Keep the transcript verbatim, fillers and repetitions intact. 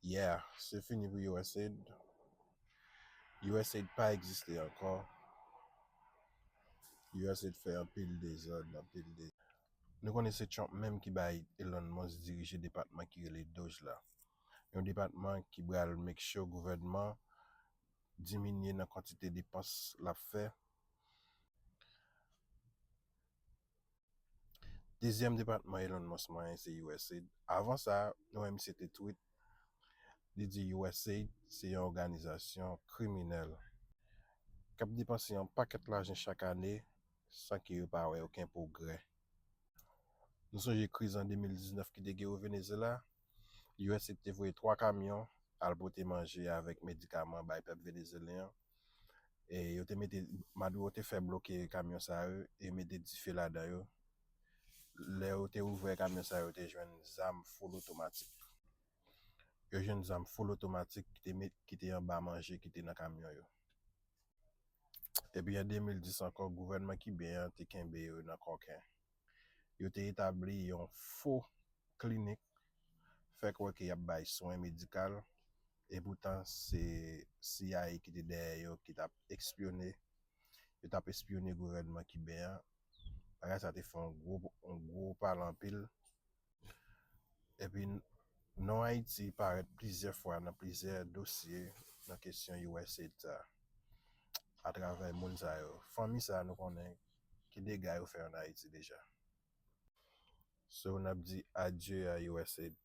Yeah, se fini pou USAID. USAID pa egziste ankò. USAID fè anpil dezòd, anpil dezòd. Nou konnen se Trump menm ki bay Elon Musk dirije depatman ki rele DOGE la. Yon depatman ki pral make sure gouvènman diminye nan kantite depans l ap fè. Dezyèm depatman Elon Musk manyen se USAID. Avan sa, nou wè misye te tweet, li di USAID se yon òganizasyon kriminèl k ap depanse yon pakèt lajan chak ane san ke yo pa wè okenn pwogrè. Nou sonje kriz an de mil diznèf ki te gen o Venezuela, USAID te voye twa kamyon al pote manje avèk medikaman bay pèp venezuelyen an. E yo te mete, Maduro te fè bloke kamyon sa yo e mete dife ladan yo. Lè yo te ouvè kamyon sa yo, yo te jwenn zam folotomatik. Yo jwenn zam folotomatik ki te met, ki te anba manje ki te nan kamyon yo. Epi an de mil dis ankò, gouvènman kiben an te kenbe yo nan kòken. Yo te etabli yon fo klinik, fè kwè ke y ap bay swen medikal, e poutan se CIA ki te dèyè yo, ki t ap espyone, yo t ap espyone gouvènman kiben an. Bagay sa te fè yon gwo, yon gwo pale anpil. Epi non Ayiti parèt plizyè fwa nan plizyè dosye nan kesyon USAID sa, atravè moun sa yo. Fanmi sa nou konnen ki dega yo fè ann Ayiti deja. So, n ap di adye a USAID.